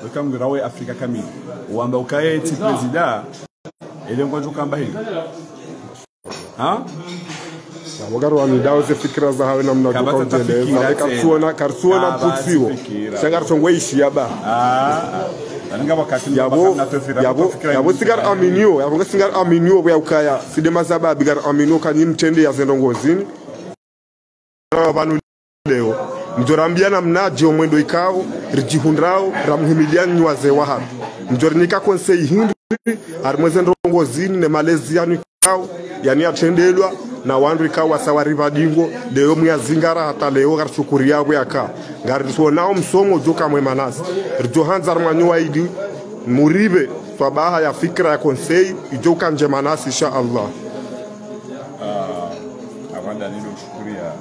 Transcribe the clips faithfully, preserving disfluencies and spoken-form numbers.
Weka ngwirawe Afrika kamili. Wamba ukaye tsi prezida, ele ngwadjo kamba hili. Ha? Yabo karwani ndawo ze fikira zahawe namna Kabata djoka udjeleza. tafikira Kartsuona, kartsuona Kabata mputsiwo. tafikira. Shangartsongo ishi yaba. Ah. Baninga wakati Yabo, yabo, yabo tsi kari aminio, yabo tsi kari aminio, bwe ukaya, tsi nde mashababi kari aminio, kanyi mtrende ya ze ndrongoo zini. Pvanu leo. Mdjo rambia namnadje omwendo ikao, ridjihundrao, ramuhimilia nyi wazee wahatru. Mdjo rinika conseil hindri, harimwa ze ndrongoo zini, ne malezi yanu ikao, yani yatrendelwa, na wandru ikao wasa wari pvadingo, leo mwazingara hata leo, karishukuriya bwe yaka. Ngarisuonao msomo djoka mwema nasi. Ridjo handza harimwa nyi waidi, muripve, swabaha ya fikira ya conseil, idjoka ndjema nasi, insha Allah. Ah, apvanda nilo shukuriya,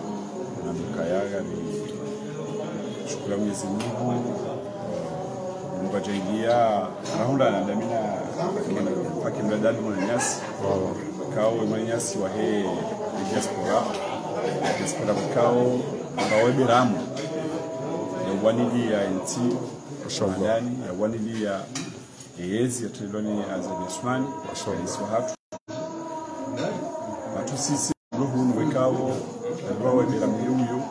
na mkaya gani, shukuriya Mwenyezi Mungu, Mungu ajailia, rahunda na damina, fakimla dadu mwananyasi, kao mwananyasi wahe diaspora, diaspora kao, kao beramu, ya wanili ya ntsi, Mashallah. Madani, ya wanili ya eyezi, ya teloni Azali Assoumani, Mashallah. Rais wahatru. Hatru sisi, roho hunu wekao, roho webera mliuyo.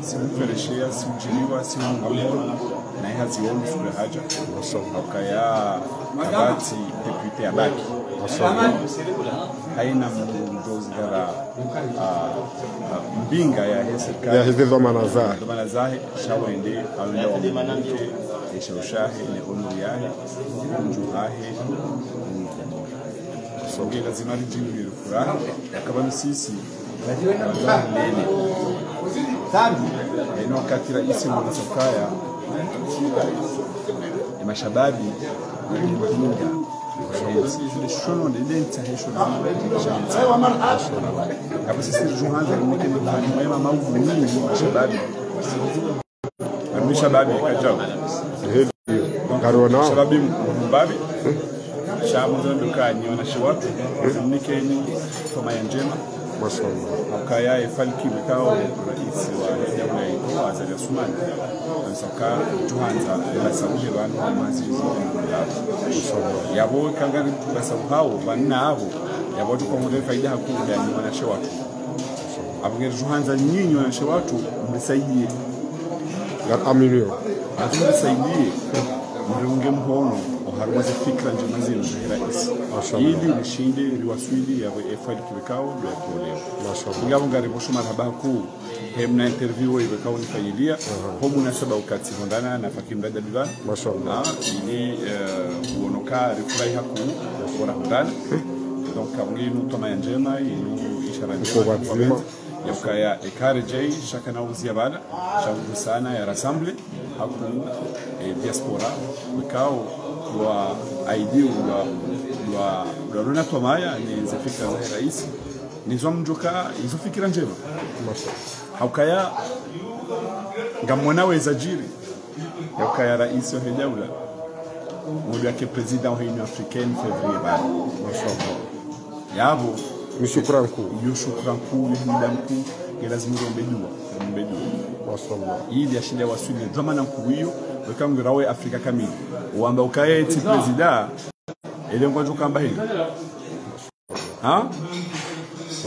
Si mfereshea, si ujiliwa, si ungamona. Na iha ziono sura haja. Ukaya kabati député abaki. Haina mdru mdjozi gara, ah, ah, mbinga yahe serikali. Yaheze dhwamana zahe. Dhwamana zahe, sha wende, awende wa mwanamke, esha ushahe, ne onori yahe, unju hahe, Songe lazima ridjimiri furaha, yakaba misisi, lele. Eno wakati raisi mwana sokaya, e mashababi, na mpinga, zile shono, ne dentsa, he shono, shantsa. Kaba sisi ridjuhandza, rimike ni mwema mauvu nini, mashababi. Ami shababi kajau. Heli. Karona. Shababi mbabi. Sha mwandzo ndoka nyi wanashe watru. Mnikeni twamaya ndjema. Mashallah. Ukaya efalki wekao raisi wa daula iko Azali Assoumani. Ansaka tuhandza basa uhe pvanu mwazizi. Yabo kangari basa uhao, pvanu na abo. Yabo tukongo faida hakuu nyi wanashe watru. Apvo ngeri tuhandza nyinyi wanashe watru, mrisaidie. Ngari aminio. Hatru mrisaidie, mriunge mhono, oharumwa ze fikira ndjema zinu zahe raisi. Mashallah. Ili rishinde, riwaswili, yapvo efalki wekao, ndo yatolewa. Mashallah. Ngapvo ngari pvosho marahaba hakuu, he mna interview wekao nifanyilia, ho munasaba ukati hondana na Fakimla Dabibana. Mashallah. Ah, ili, eh, uonoka rifurahi hakuu, ora hondana. Donc, kama inu twamaya ndjema, inu ishara Uko ndjema. wadzima. Yaukaya ekare jai, shaka na uzia bala, sha ukusanya ya rassemble, hakuu, eh, diaspora, wekao, wa aidiu, wa, wa, wa rona twamaya, ni ze fikira zahe raisi, ni zo mdjoka, izo fikira ndjema. Haukaya, ngamwona weza djiri. Yaukaya raisi wahe daula. Ngudjo yake président wahe Union Africaine février bala. Mashallah. Yapvo. Ni shukura nkuu. Yo shukura nkuu, yo himida nkuu. Nge lazima urombe dua. Urombe dua. Mashallah. Ili yashinde waswili. Dhwamana nkuu iyo. Weka ngwirawe Afrika kamili. Wamba ukaye tsi prezida. Ele ngwadjo kamba hili. Ha?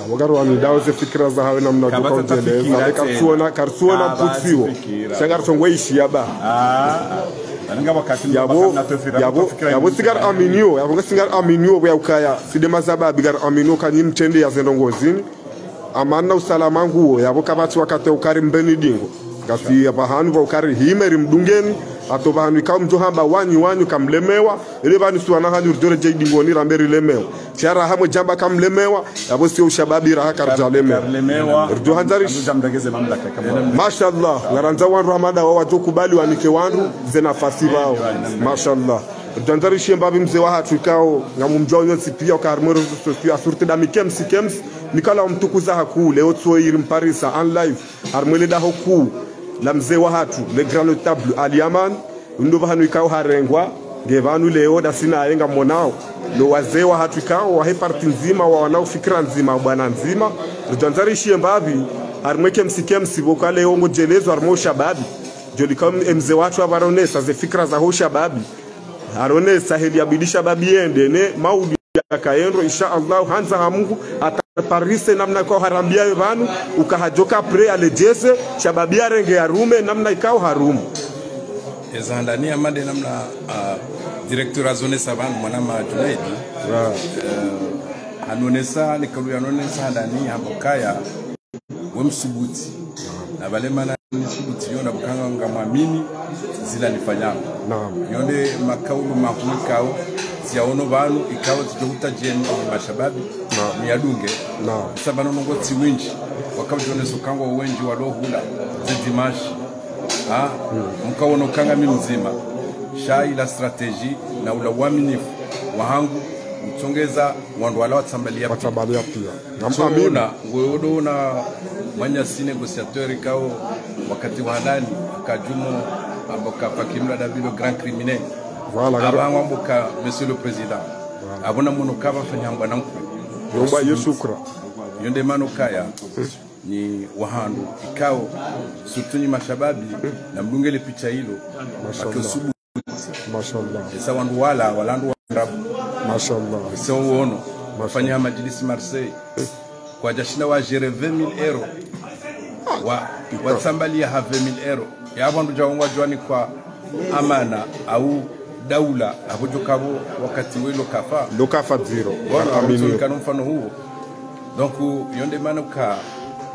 Yabo karwani ndawo ze fikira zahawe namna djoka udjeleza. Kartsuona, kartsuona mputsiwo. Shangartsongo ishi yaba. Ah. Baninga wakati Yabo, yabo, yabo tsi kari aminio, yabo tsi kari aminio bwe ukaya. Tsi nde mashababi kari aminio kanyi mtrende ya ze ndrongoo zini. Amani na usalama nguwo, yabo kapvatsi wakati ukari mbeni dingo. Ngasi ya pvahanu pva ukari hime rimdungeni, hata pvahanu ikao mdjo hamba wanyu, wanyu kamlemewa, ele pvanu si wana hanyu ridjo redjei dingoni rambe rilemewa. Sha raha mwe djamba kamlemewa, yabo sio ushababi raha karidjalemewa. Ridjo handza rishi. Mashallah, ngarandza wandru hamada wa wadjo kubali wanike wandru ze nafasi pvao. Mashallah. Ridjo handza rishiye mbapvi mze wahatru ikao, ngamumdjuwa nyontsi pia, uka harimwa réseaux sociaux, asurti dami kemsi, kemsi, nikala umtukuza hakuu, leo tso iri mparisa, en live. Harimwa le daho kuu la mze wahatru, le grand notable Ali Amani, ndo pvahanu ikao harengwa, nge pvanu leo ndasi naye ngamonao. No wazee wahatru ikao, wahe parti ndzima, wa wana ufikira ndzima, bwana ndzima. Ridjo handza rishiye mbapvi, harimwa kemsi kemsi, pvoka leo ngodjelezwa, harimwa ushababi. djo lika mze watru apvo aronesa ze fikira zaho shababi. Aronesa heli yabidi shababi yende ne maudi yakaendro, insha Allah, handza ha Mungu, ataparise namna ikao harambia ye pvanu, uka hadjoka prêt yaledjeze, shababi yarenge yarume, namna ikao harumu. Eza handani ya made namna, ah, directeur azonesa pvanu, mwana ma Junaidi. Eh, hanonesa, nikalu yanonesa handani, hamba ukaya, we msubuti. Na pvale mana msubuti yona bukanga ngamwamini zila nifanyao. Naam. Yonde makaulu mahuu ikao, ziyaono pvanu, ikao zidjo hutajeni mashababi, miyadunge. Naam. Sa pvanu nongo tsi wendji, wakao djonesa ukangwa wendji walohula, ze dimanche. Ha? Mkaono ukanga mi mdzima. Sha ila stratégie na ula uaminifu wahangu, utsongeza wandru wala watsambaliya pia. Watsambaliya pia. Nampa mimi. Tsona, wewe ndo na mwananyasi négociateur ikao wakati wa handani, akadjumo, amba uka Fakimla Dabi le grand criminel. Voilà, amba ngari- amba uka Monsieur le Président. Voilà. Apvo na mwono uka pvafanya hambwa na nkuu. Yomba ye shukra. Yonde mana ukaya, ni wahandu, ikao, surtout ni mashababi, na mdunge le picha ilo, mashallah, ake usubu Mashallah. Esa wandru wala, wala wandru wa Arabu. Mashallah. Esa uono. Mashallah. Wafanya majlisi Marseille. Kwadjashinda wa gérer vingt mille euros. Wa, watsambaliya ha vingt mille euros. Ya wandru dja wangwa djwani kwa amana, au daula, apvo djoka pvo wakati we lo kafa. Lo kafa zéro. Wala, amini. Kano mfano huo. Donc, yonde mana uka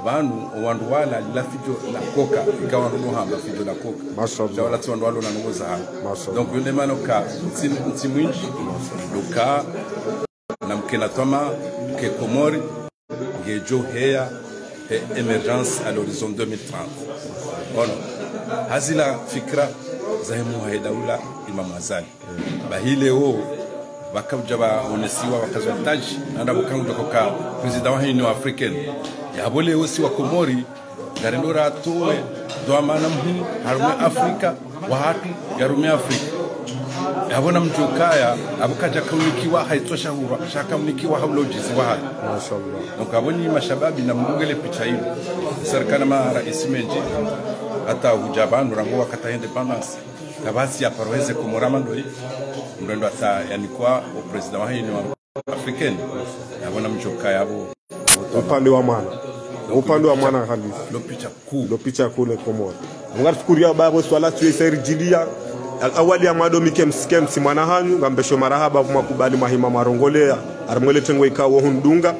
pvanu, wandru wala lila fidjo la koka, ika wandru no hamba fidjo la koka. Mashallah. Sha wala tsi wandru walo na nongo za hamba. Mashallah. Donc, yonde mana uka ntsi, ntsi mwindji, uka na mkena twama, ke Komori, ngedjo heya, he émergence à l'horizon deux mille trente. Ono, hazila fikira, zahe muha he daula, Imam Azali. Bahi leo, pvaka udja pvaonesiwa, pvaka zo taji, nanda pvaka udja koka président wa Union Africaine. Yapvo leo si wa Komori, ngarendo ratowe, ndo amana muhimu, harumwa Afrika, wahatru, yarumwa Afrika. Yapvo na mdjo kaya, apvo kadja kaunikiwa, haitso shahura, sha kaunikiwa ha ulodjisi wahatru. Mashallah. Donc, apvo ni mashababi na mdunge le picha ilo. Serikali ma raisi mendji, hata hudja pvanu, rangu wakati indépendance. Kapvatsi ya paro heze Komori mndru, mndru ndo ata yanikwa o président wa Union Africaine. Yapvo na mdjo kaya apvo. Upande wa mwana. Upande wa mwana halisi. Lo picha kuu. Lo picha kuu le Komori. Ngari shukuriya baba swala tuwe sairi djiliya. Al awali ya mwando mi kemsi kemsi mwana hanyu, ngambesho marahaba pvwa makubali mahima marongoleya. Harumwa le tengo ikao hundunga.